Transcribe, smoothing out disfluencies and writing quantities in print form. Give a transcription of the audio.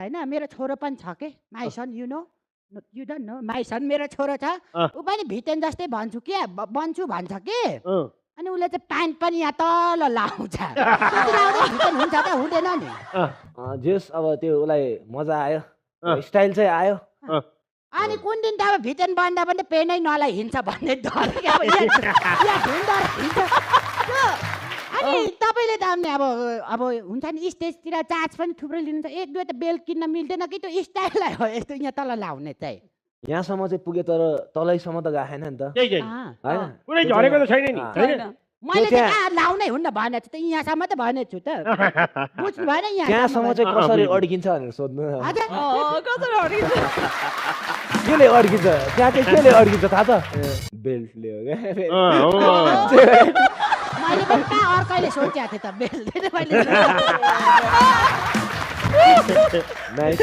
हैन मेरो छोरो पनि छ के my son you know you don't know my son मेरो छोरो छ ऊ पनि भिटेन जस्तै भन्छु के बन्छु भन्छ के अनि उसले चाहिँ प्यान्ट पनि यहाँ तल लाउँछ त्यति लाउँदा भिटेन हुन्छ त हुँदैन नि जेस अब त्यो उसलाई मजा आयो स्टाइल चाहिँ आयो अनि कुन दिन त अब भिटेन बन्दा पनि पेनै नलाई हिँड्छ भन्ने डर के अब यहाँ ढुन्डर हिँड्छ अनि तपाईँले त अब हुन्छ नि स्टेजतिर चार्ज पनि थुप्रै लिनुहुन्छ एक दुई त बेल किन्न मिल्दैन कि त्यो स्टाइललाई हो यस्तो यहाँ तल लाउने चाहिँ यहाँसम्म चाहिँ पुगे तर तलैसम्म त गएन नि त त्यही हैन कुनै झरेको त छैन नि हैन मैले चाहिँ लाउनै हुन्न भनेको छु त यहाँसम्म त भनेको छु त बुझ्नु भएन त्यहाँसम्म चाहिँ कसरी अड्किन्छ भनेर सोध्नु हजुर कसरी अड्किन्छ केले अड्किन्छ त्यहाँ चाहिँ केले अड्किन्छ थाहा छ बेल्टले हो क्या मैले पनि कहाँ अर्कैले सोचेको थिएँ त बेल्टले मैले नाइस